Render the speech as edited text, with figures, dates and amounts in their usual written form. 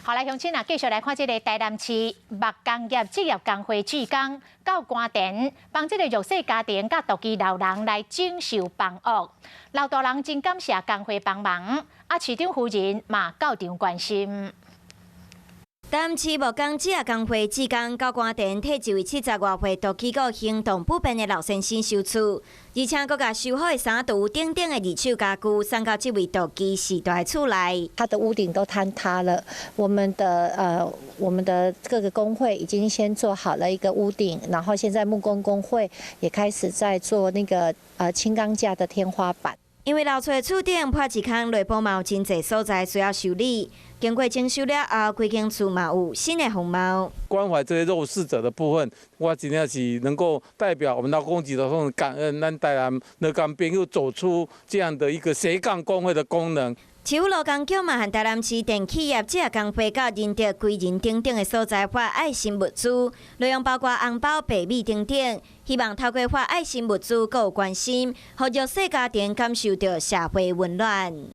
好來，鄉親啊，繼續來看這个台南市木工業職業工會志工到官田，幫這个弱勢家庭佮獨居老人來整修房屋。老大人真感謝工會幫忙，啊，市長夫人嘛到場關心。台南市木工職業工會志工到官田替一位70外歲獨居閣行動不便的老先生修厝，而且閣共修好的三廚等等的二手家具送到這位獨居時代的厝內。他的屋頂都坍塌了，我們的各個工會已經先做好了一個屋頂，然後現在木工工會也開始在做那個輕鋼架的天花板。因為老厝的厝頂破一空，內部嘛有真濟所在需要修理。經過整修了後，規間厝嘛有新的風貌。關懷這些弱勢者的部分，我真正是能夠代表我們勞工局的這種感恩，咱台南勞工朋友走出這樣的一個斜槓工會的功能。市府勞工局嘛，和台南市電氣業職業工會到仁德、歸仁等等的所在發愛心物資，內容包括紅包、白米等等，希望透過發愛心物資，閣有關心，予弱勢家庭感受著社會溫暖。